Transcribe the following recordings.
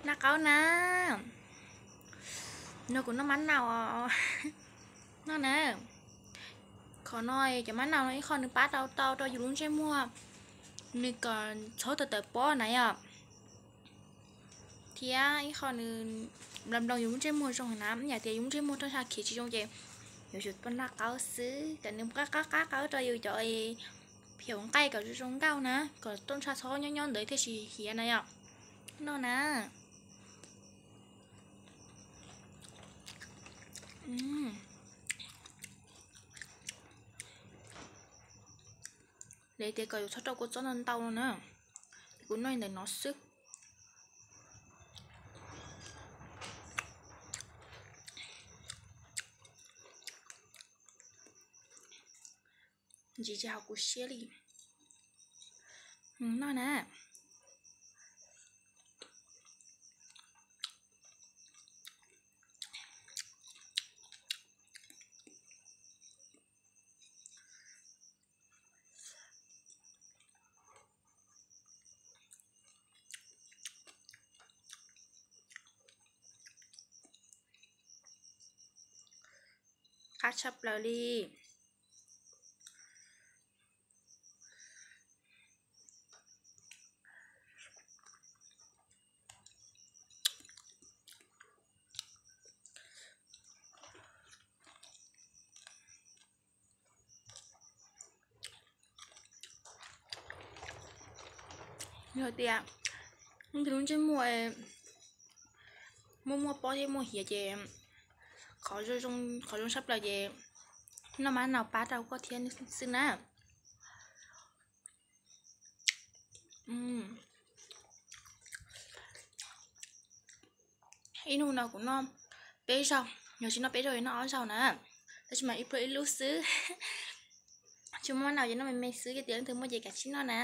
Noj qaub na. No kuv noj mab naus os. Noj na. Qhov no cov mab naus no ib qho nws pab tau tau rau yus lub ntsej muag, nws kom txhob tawm tawm pob na yom. Thiab ib qho nws nploos nploos yus lub ntsej muag zoo na, yam tias yus lub ntsej muag roj ntsha khiav tsis zoo ces yuav tsum tuaj noj qaub xwb, kom nws qab qab qab qaub rau yus cov phaum nqaij kom zoo zoo nkauj na, kom roj ntsha txhob nyob nyob ntawd thiaj tsis hiav na yom. Noj na. Lawv tias kom yus txhob rau kua txob ntau ntau no na, kuv noj ntawm no xwb. Ntsis tsis haum kuv siab li. Noj na. Qab tshaj plaws li. Yog tias leej twg lub ntsej muag muaj muaj pob thiab muaj hiav ces qhov zoo, qhov zoo tshaj plaws ces noj mab naus pab rau koj thiab xwb na. Ib hnub no kuv noj peb zaug, yog tsis noj peb zaug noj ob zaug na, tab sis mas ib pluag ib lub xwb. Tsis muaj mab naus ces noj me me xwb, yog tias leej twg muaj ces kav tsij noj na.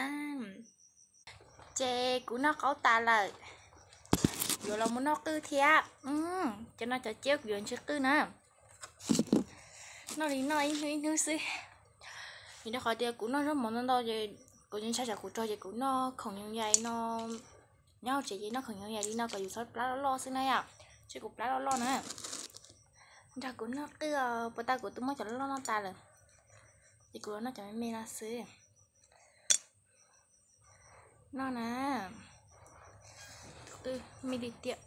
Ces kuv noj qaub tas lawm, yuav los mus noj qwj thiab. Cov no cov ciab kuv yuav ntsis qwj na. Noj li noj ib hnub ib hnub xwb. Vim rau qhov tias kuv noj zaub mov ntau ntau ces kuv ntshai tsam kuv rog ces kuv noj khoom yoov yais no. Nyob hauv tsev ces noj khoom yoov yais li no kom yus txhob plab loj loj xwb na yom. Ces kuv plab loj loj na. Nrog kuv noj qwj os, puas tau kuv twb muab cov loj loj noj tas lawm. Ces kuv los noj cov me me no xwb. Noj na. Tus qwj me li tiam.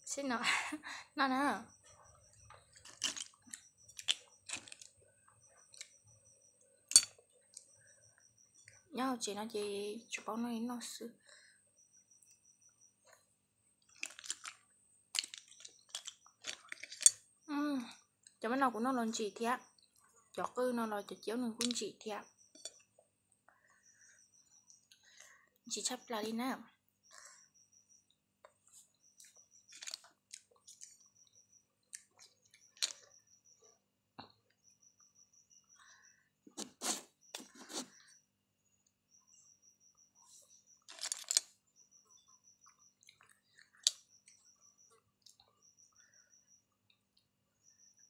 Seb no, noj na. Nyob hauv tsev no ces tsuas paub noj li noj xwb. Cov mab no kuv noj los ntsim thiab, cov qwj no los cov ciab nws kuj ntsim thiab. Ntsim tshaj plaws li na.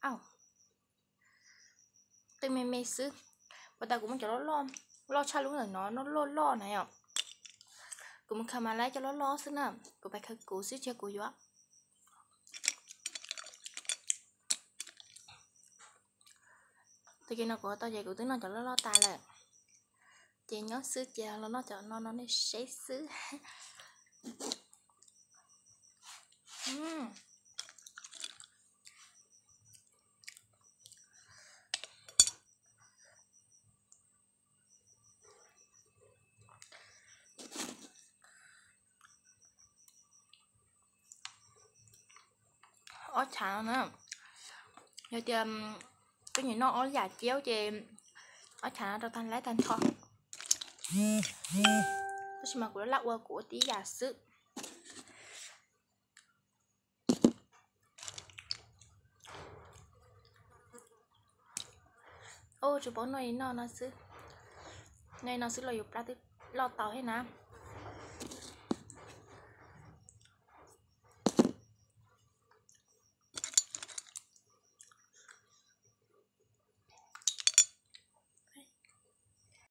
Au, qwj me me xwb. Puas tas kuv muab cov loj loj, loj tshaj lub ntawm no, no loj loj na yom. Kuv mus khaws mas laib cov loj loj xwb na, kuv pais khaws kuv xwb tsis yog kuv yuav. Tag kis no kuv tau ces kuv twb noj cov loj loj tas lawm. Ces nyob xwb ces los noj cov no no nej seb xwb. Ob chav no na, yog tias koj nyiam noj ob yam ciab ces ob chav no rau tag laib tag nrho. Tab sis mas kuv laj ua kuv ua tib yam xwb. Tsuas paub noj li no xwb, noj li no xwb los yus plab twb loj tau thiab na.